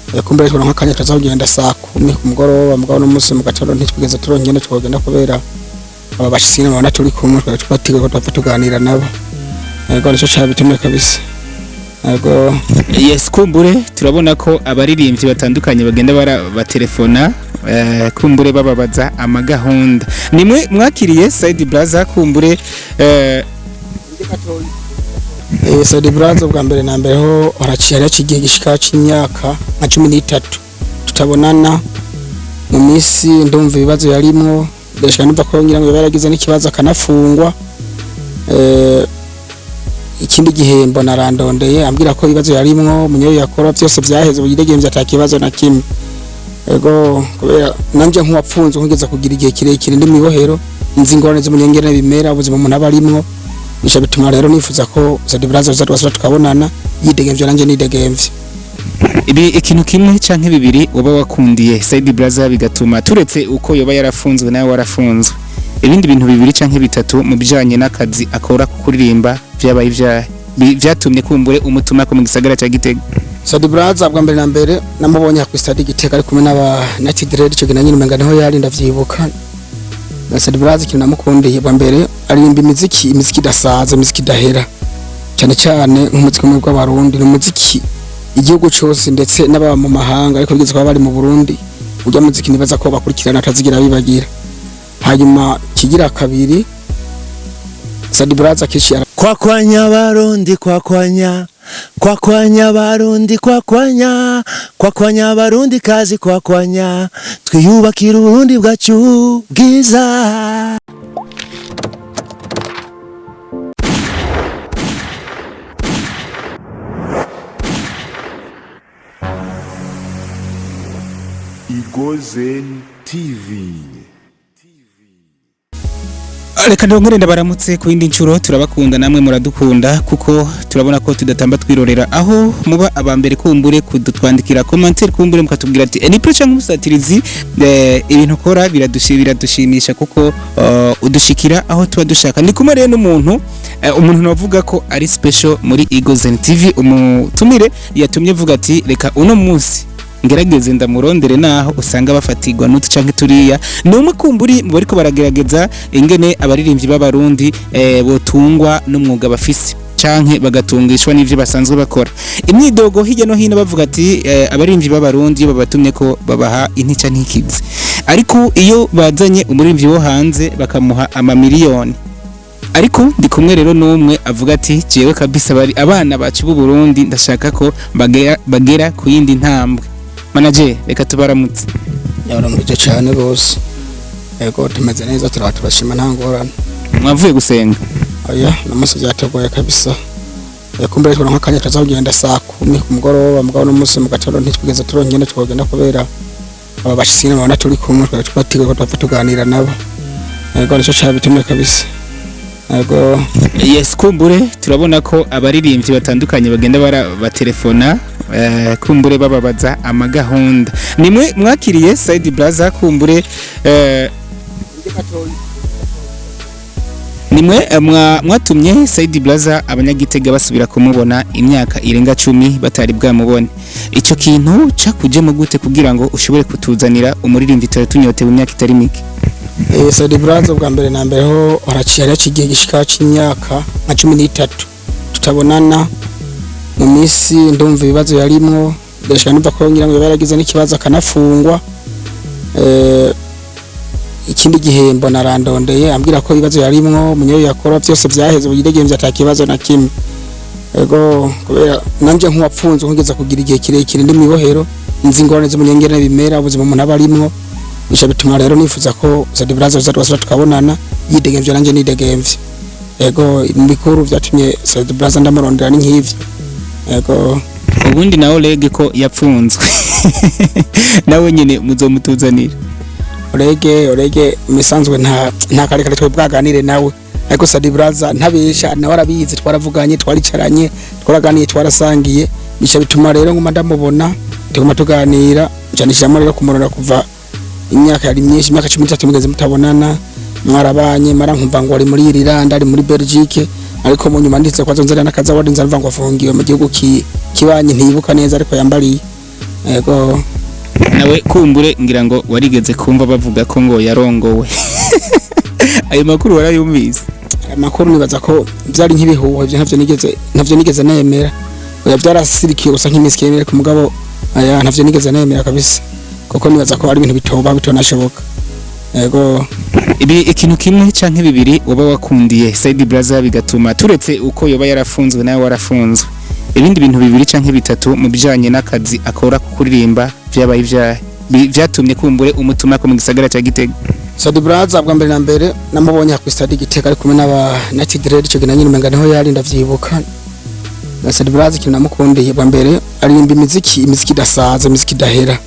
Kumbere tubona nk'akanya tuza kugenda saa 10 ku mugoroba, mugabo n'umunsi mu gatondo ntitwigeze turongene twogenda kubera aba bashitsi nyene babona turi kumwe, twari twateguye ko twapfa tuganira nabo. Yego, nico cabitumye kabisa. Yego. Yes, kumbure turabona ko abaririmbyi batandukanye bagenda batelefona, kumbure bababaza amagahunda. Nimwe mwakiriye Saidi Brazza kumbure Saidi Brazza bwa mbere na mbere ho haraciye haraciye igihe gishika c'imyaka nka 13 tutabonana. Mu minsi ndumva ibibazo yarimwo, ndashaka numva ko ngira ngo yaragize n'ikibazo akanafungwa. Ikindi gihe mbona arandondeye ambwira ko ibibazo yarimwo munyo yakora byose byaheze, uyidegemvye ata kibazo na kimwe. Ego, kubera nanje nk'uwapfunzwe nkugeza kugira igihe kirekire ndi mwibohero, nzi ingorane z'umunyengere bimera ubuzima umuntu aba arimwo, bica bituma rero nifuza ko Saidi Brazza twasubira tukabonana yidegemvye nanje nidegemvye. Ibi ikintu kimwe canke bibiri uba wakundiye Saidi Brazza bigatuma turetse uko yoba yarafunzwe nawe warafunzwe, ibindi bintu bibiri canke bitatu mu bijanye n'akazi akora kuririmba vyabaye ivyahe vyatumye kumbure umutuma ko mu gisagara ca Gitega? Saidi Brazza bwa mbere na mbere namubonye ku stade Gitega ari kumwe n'aba United Red, ico gihe nanyine umenga niho yari, ndavyibuka. Na Saidi Brazza ikintu namukundiye bwa mbere, aririmba imiziki idasaza, imiziki idahera, cyane cyane nk'umuziki umwe bw'Abarundi, ni umuziki igihugu cose ndetse n'ababa mu mahanga ariko bigeze kuba bari mu Burundi, urya muziki nibaza ko bakurikirana atazigira bibagira. Hanyuma kigira kabiri, Saidi Brazza kenshi Kwakwanya Barundi, kwakwanya, kwakwanya Barundi, kwakwanya, kwakwanya Barundi kazi, kwakwanya, twiyubakira Uburundi bwacu bwiza. Igozen TV. Reka ndongere ndabaramutse ku yindi nshuro. Turabakunda namwe muradukunda, kuko turabona ko tudatamba twirorera, aho muba abambere kumbure kudutwandikira commentaire, kumbure mukatubwira ati ni pro cyangwa umusatirizi, ibintu ukora biradushimisha kuko udushikira aho tuba dushaka. Ndi kumwe rero n'umuntu, umuntu navuga ko ari special muri Igozen TV, umutumire yatumye avuga ati reka uno munsi ngerageze ndamurondere, naho usanga bafatirwa n'utu canke turiya. Ni umwe kumburi mu bariko baragerageza ingene abaririmbyi b'Abarundi botungwa n'umwuga bafise canke bagatungishwa n'ivyo basanzwe bakora. Imyidogo hirya no hino bavuga ati abaririmbyi b'Abarundi iyo babatumye ko babaha intica ntikize, ariko iyo bazanye umuririmbyi wo hanze bakamuha amamiliyoni. Ariko ndi kumwe rero n'umwe avuga ati jewe kabisa bari abana bacu b'u Burundi ndashaka ko bagera ku yindi ntambwe. Manager, reka tubaramutse. Yaramutse cyane rwose. Yego, tumeze neza, turaba turashima, nta ngorane. Mwavuye gusenga? Oya, n'umunsi byateguye kabisa. Kumbere tubona nk'akanya tuza kugenda saa 10 ku mugoroba, mugabo n'umunsi mu gatondo ntitwigeze turongene twogenda kubera aba bashitsi nyene babona turi kumwe, twari twateguye ko twapfa tuganira nabo. Yego, nico cabitumye kabisa. Yego. Yes, kumbure turabona ko abaririmbyi batandukanye bagenda batelefona, kumbure bababaza amagahunda. Nimwe mwakiriye Saidi Brazza kumbure nimwe mwatumye Saidi Brazza abanyagitega basubira kumubona imyaka irenga 10 batari bwamubone. Ico kintu cakujemo gute kugira ngo ushobore kutuzanira umuririmbyi twari tunyotewe imyaka itari mike? Saidi Brazza bwa mbere na mbere ho haraciye haraciye igihe gishika c'imyaka nka 13 tutabonana. Mu minsi ndumva ibibazo yarimwo, ndashaka numva ko ngira ngo yaragize n'ikibazo akanafungwa. Ikindi gihe mbona arandondeye ambwira ko ibibazo yarimwo munyo yakora byose byaheze, uyidegemvye ata kibazo na kimwe. Ego, kubera nanje nk'uwapfunzwe nkugeza kugira igihe kirekire ndi mwibohero, nzi ingorane z'umunyengere bimera ubuzima umuntu aba arimwo, bica bituma rero nifuza ko Saidi Brazza twasubira tukabonana yidegemvye nanje nidegemvye. Ego, mikuru vyatumye Saidi Brazza ndamurondera ni nk'ivyo. Ego. Ubundi nawe Olegue ko yapfunzwe nawe nyine muzomutuzanira? Olegue misanzwe nta karekare twe bwaganire nawe, ariko Saidi Brazza ntabesha nawe arabizi, twaravuganye, twaricaranye, twaraganiye, twarasangiye, bica bituma rero nguma ndamubona, tuguma tuganira, ncanishamo rero kumurora kuva imyaka yari myinshi, imyaka 13 mugeze mutabonana, mwarabanye, mara nkumva ngo ari muri Ireland, ari muri Belgique, ariko mu nyuma nditse kwa zonzera nakaza wari nzarva ngo afungiwe mu gihugu kibanye ntibuka neza ariko yambariye. Yego. Nawe kumbure ngira ngo warigeze kumva bavuga ko ngo yarongowe. Ayo makuru warayumvise? Amakuru nibaza ko byari nk'ibihuha, ibyo ntavyo nigeze nemera. Oya, byarasirikiye gusa nk'iminsi kemere ku mugabo. Aya, ntavyo nigeze nemera kabisa, kuko nibaza ko ari ibintu bitoba bitonashoboka. Yego. Ibi ikintu kimwe canke bibiri uba wakundiye Saidi Brazza bigatuma, turetse uko yoba yarafunzwe nawe warafunzwe, ibindi bintu bibiri canke bitatu mu bijanye n'akazi akora ku kuririmba vyabaye ivyahe vyatumye kumbure umutuma ko mu gisagara ca Gitega? Sadi Brazza, bwa mbere na mbere namubonye ku stade Gitega ari kumwe n'aba United Red. Ico gihe na nyine umenga niho yari, ndavyibuka. Na Sadi Brazza, ikintu namukundiye bwa mbere, aririmba imiziki idasaza, imiziki idahera,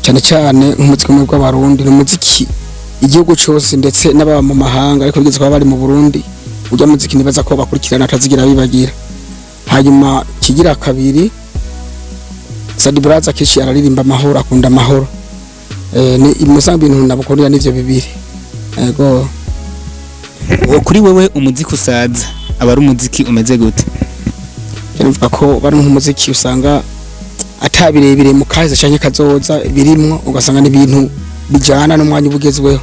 cyane cyane nk'umuziki umwe bw'Abarundi. Ni umuziki igihugu cyose ndetse n'ababa mu mahanga ariko bigeze kuba bari mu Burundi, urya muziki nibaza ko bakurikirana atazigira bibagira. Hanyuma kigira kabiri, Sadi Brazza kenshi araririmba amahoro, akunda amahoro. Ni musanzwe ibintu nabukundira n'ivyo bibiri. Yego. Kuri wewe umuziki usaza aba ari umuziki umeze gute? Nuvuga ko bari nk'umuziki usanga ata birebire mu kahise canke kazoza birimwo, ugasanga n'ibintu bijana n'umwanya ubugezweho.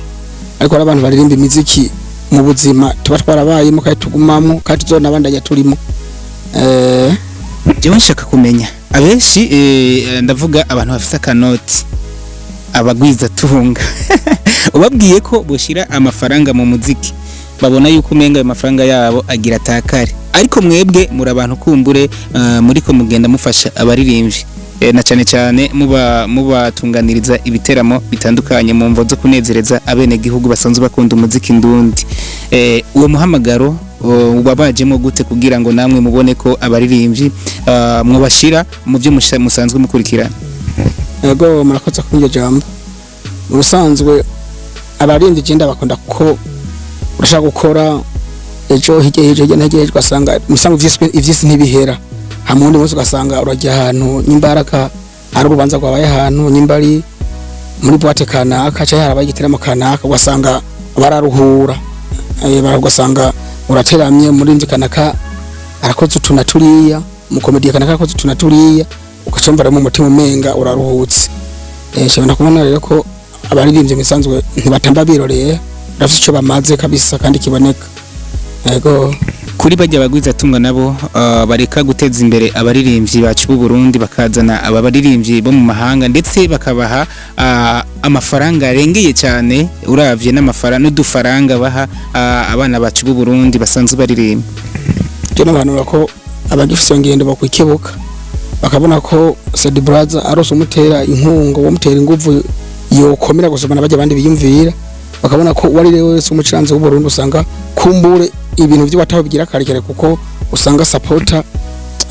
Ariko hari abantu baririmba imiziki mu buzima tuba twarabayemo kandi tugumamwo kandi tuzonabandanya turimo. Jewe nshaka kumenya abenshi, ndavuga abantu bafise akanoti, abagwiza tunga, ubabwiye ko boshira amafaranga mu muziki babona yuko umenga ayo mafaranga yabo agira atakare. Ariko mwebwe muri abantu kumbure muriko mugenda mufasha abaririmbyi, na cyane cyane muba mubatunganiriza ibiteramo bitandukanye mu mvo zo kunezereza abenegihugu basanzwe bakunda umuziki ndundi, uwo muhamagaro wabajemo gute kugira ngo namwe mubone ko abaririmbyi mwobashira mu byo musanzwe mukurikirana? Yego, murakoze kuri iryo jambo. Mu busanzwe abaririmbyi je ndabakunda, kuko urashaka gukora ejo, hirya hirya hirya hirya, ugasanga musanzwe ivyisi ntibihera. Hama uwundi munsi ugasanga urajya ahantu, nyimba ari urubanza rwabaye ahantu, nyimba ari muri boîte kanaka canke harabaye igiteramo kanaka, ugasanga bararuhura. Ugasanga urateramye, umuririmbyi kanaka arakoze utu na turiya, umukomediye kanaka arakoze utu na turiya, ugaca mu mutima umenga uraruhutse. Nshobora kubona rero ko abaririmbyi misanzwe ntibatamba biroreye, barafise ico bamaze kabisa kandi kiboneka. Yego. Kuri bajya bagwiza tunga nabo, bareka guteza imbere abaririmbyi bacu b'u Burundi, bakazana aba baririmbyi bo mu mahanga, ndetse bakabaha amafaranga arengeye cyane uravye n'amafaranga n'udufaranga baha abana bacu b'u Burundi basanzwe baririmba. Je nabanura ko abagifise iyo ngendo bakwikebuka, bakabona ko Sadi Brazza arose umutera inkunga, wamutera inguvu, yokomera gusoma n'abajya abandi biyumvira, bakabona ko uwari rero wese umuciranzi w'u Burundi usanga kumbure ibintu by'wataho bigira karekare, kuko usanga supporter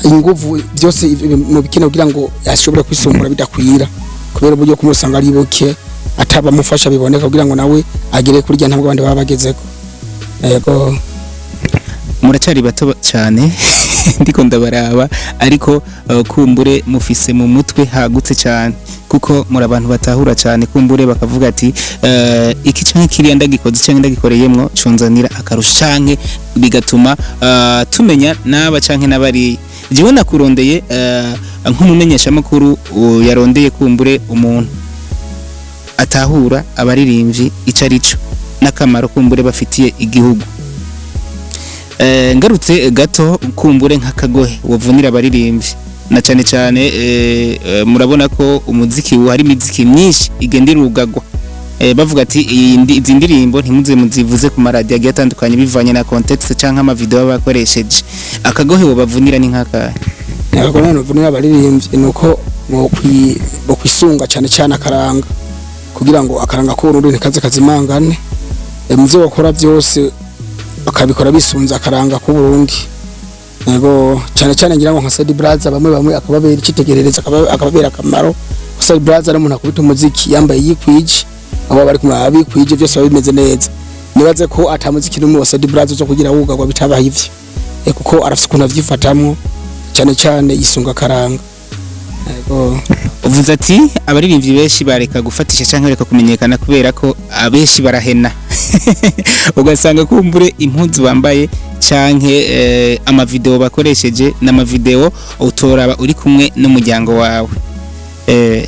inguvu byose mu bikina kugira ngo ashobore kwisumbura bidakwira, kubera uburyo kumwe usanga ari buke, atabamufasha biboneka kugira ngo nawe agere kurya ntabwo abandi baba bagezeko. Yego. Muracyari bato cyane ndiko ndabaraba, ariko kumbure mufise mu mutwe hagutse cyane, kuko muri abantu batahura cyane. Kumbure bakavuga ati iki canke kiriya ndagikoze canke ndagikoreyemwo conzanira akarusho, canke bigatuma tumenya n'aba canke n'abariya. Jewe nakurondeye nk'umumenyeshamakuru yarondeye kumbure umuntu atahura abaririmbyi ico arico n'akamaro kumbure bafitiye igihugu. Ngarutse gato, kumbure nk'akagohe wavunira abaririmbyi, na cyane cyane murabona ko umuziki ubu hari imiziki myinshi igenda irugagwa, bavuga ati izi ndirimbo ntimuze muzivuze ku maradiyo agiye atandukanye bivanye na context canke amavideo baba bakoresheje. Akagohe wobavunira ni nk'akahe? Ntabwo none vunira abaririmbyi ni uko bokwisunga cyane cyane akaranga, kugira ngo akaranga k'Uburundi ntikaze kazimangane. Mu byo bakora byose bakabikora bisunze akaranga k'Uburundi. Yego, cyane cyane ngira ngo nka Sadi Brazza, bamwe bamwe akababera icyitegererezo, akababera akamaro. Sadi Brazza ari umuntu akubita umuziki yambaye yikwije, abo bari kumwe abikwije byose biba bimeze neza. Nibaze ko ata muziki n'umwe wa Sadi Brazza uzo kugira wugagwa bitabaye ivyo, kuko arafise ukuntu avyifatamwo, cyane cyane yisunga akaranga. Yego. Uvuze ati abaririmbyi benshi bareka gufatisha canke bareka kumenyekana kubera ko abenshi barahena, ugasanga kumbure impuzu bambaye canke amavideo bakoresheje n'amavideo utoraba uri kumwe n'umuryango wawe.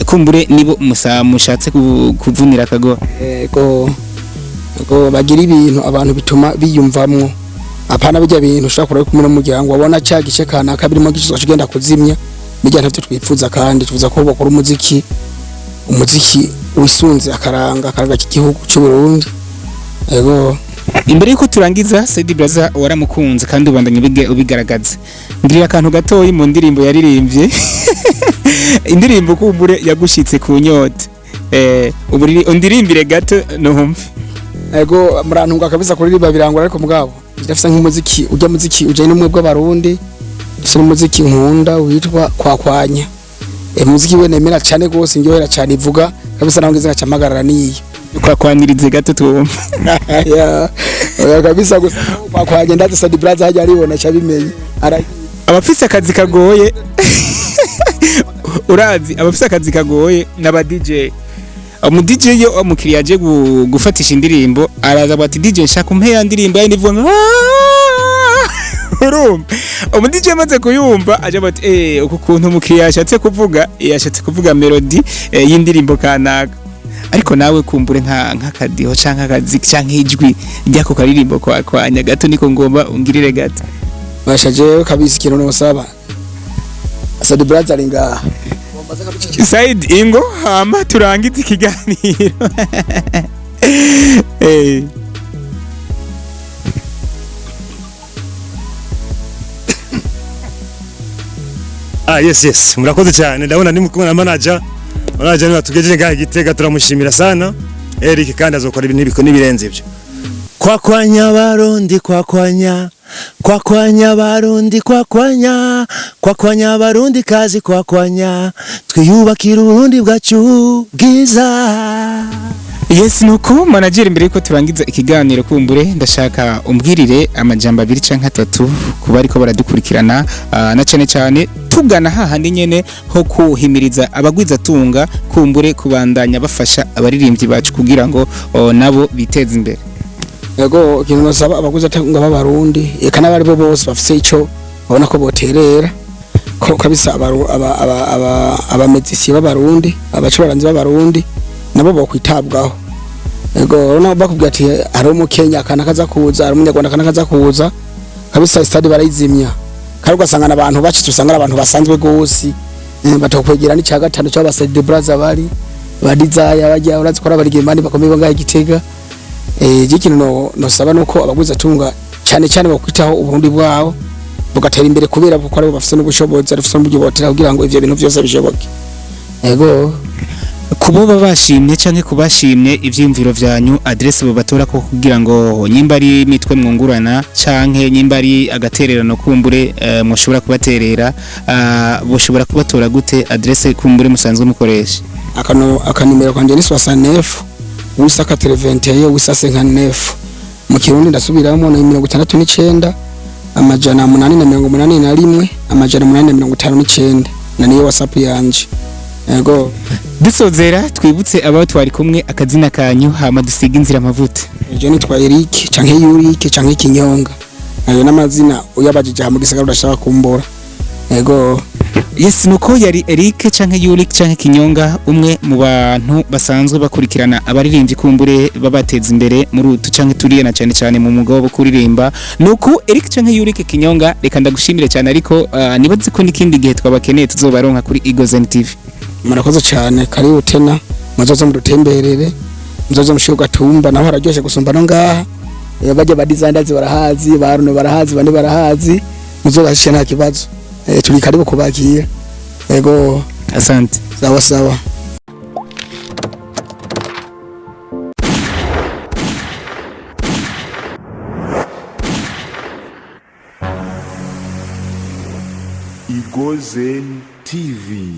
Kumbure nibo mushatse kuvunira akagohe. Ego, ego, bagira ibintu abantu bituma biyumvamwo, apana bijya bintu ushobora kureba kumwe n'umuryango, wabona cya gice kanaka birimo gice ugenda kuzimya. Bijya ntavyo twifuza, kandi twifuza ko bakora umuziki wisunze akaranga k'igihugu cy'u Burundi. Ego. Imbere yuko turangiza, Saidi Brazza waramukunze kandi ubandanya ubigaragaza. Ngirira akantu gatoyi mu ndirimbo yaririmbye, indirimbo kumbure yagushitse ku nyota. Ubu undirimbire gato numve. Ego, murantunga kabisa, kuririmba birangora, ariko mugabo ndafise nk'umuziki, ujya muziki ujanye n'umwe bw'abarundi. Ndafise n'umuziki nkunda witwa Kwakwanya. Muziki we nemera cyane gose, ndyohera cyane, ivuga kabisa naho ngeze ngaca niyo. Kwakwanirize gato twumve. Ya, oya kabisa, gusa Kwakwanya ndazi Sadi Brazza hajya aribona cabimenye. Abafise akazi kagoye, urazi abafise akazi kagoye n'aba DJ. Umu DJ iyo umukiriya aje gufatisha indirimbo, araza ati: "DJ, nshaka umpe ya ndirimbo yindi ivuga ngo 'Ah!'" Urumva umu DJ amaze kuyumva aje ati: "Uku kuntu umukiriya yashatse kuvuga, yashatse kuvuga melody y'indirimbo kanaka." Ariko nawe kumbure nk'akadiho canke akazi canke ijwi ry'ako karirimbo Kwakwanya gato, niko ngomba ungirire gato. Basha, jewe kabisa ikintu nosaba Sadi Brazza ari ngaha. Said, ingo hama turangize ikiganiro. Ah, yes, murakoze cyane. Ndabona ndi kumwe na manager. Manager niwe watugejeje ngaha Gitega, turamushimira sana Eric, kandi azokora ibintu n'ibirenze ibyo. Kwakwanya Barundi, kwakwanya, kwakwanya Barundi, kwakwanya, kwakwanya Barundi kazi, kwakwanya, twiyubakira Uburundi bwacu bwiza. Yes, nuko manager, imbere yuko turangiza ikiganiro, kumbure ndashaka umbwirire amajambo abiri canke atatu kuba ariko baradukurikirana, na cyane cyane tugana hahandi nyene ho kuhimiriza abagwizatunga kumbure kubandanya bafasha abaririmbyi bacu kugira ngo nabo biteze imbere. Yego, ikintu nosaba abagwizatunga b'abarundi, eka n'abari bo bose bafise ico babona ko boterera, ko kabisa abamezisiye b'abarundi, abacuranzi b'abarundi nabo bokwitabwaho. Yego, urabona bakubwira ati hari umukenya akana kaza kuza, hari umunyarwanda akana kaza kuza, kabisa stade barayizimya, kandi ugasanga n'abantu bacitse, usanga ari abantu basanzwe gose, batakwegera n'icya gatanu cy'aba Saidi Brazza bari ba Desire bajya, urazi ko ari abarigimani bakomeye bangahe Gitega. Ikintu nosaba nuko abagwizatunga cyane cyane bakwitaho Uburundi bwabo bugatera imbere, kubera kuko aribo bafise n'ubushobozi, bafise n'uburyo botera kugira ngo ivyo bintu vyose bishoboke. Yego. Kuboba bashimye canke kubashimye ivyiyumviro vyanyu, adresse bobatora ko kugira ngo nyimba ari imitwe mwungurana canke nyimba ari agatererano kumbure mushobora kubaterera, boshobora kubatora gute? Adresse kumbure musanzwe mukoresha. Akanimero kanje ni 69 881 859. Mu Kirundi ndasubiramo, ni 69 881 859, na niyo WhatsApp yanje. Yego. Dusozera, twibutse abo twari kumwe akazina kanyu, hama dusiga inzira amavuta. Ejo nitwa Eric canke Yurike canke Kinyonga, ayo n'amazina uyabajije aha mu gisagara udashaka kumbura. Yego. Yes, nuko yari Eric canke Yurik canke Kinyonga, umwe mu bantu basanzwe bakurikirana abaririmbyi kumbure babateza imbere muri utu canke turiye, na cyane cyane mu mwuga wo kuririmba. Nuko Eric canke Yurik Kinyonga, reka ndagushimire cyane, ariko nibaze ko n'ikindi gihe twabakeneye tuzobaronka kuri Eagles TV. Murakoze cyane, karibu tena, muzoze mudutemberere, muzoze mushike gatumba, naho hararyoshe gusumba no ngaha. Bajya ba designers barahazi, ba Runo barahazi, bane barahazi, muzobashike nta kibazo. Turi karibu kubakira. Yego. Asante. Sawa sawa. Igozen TV.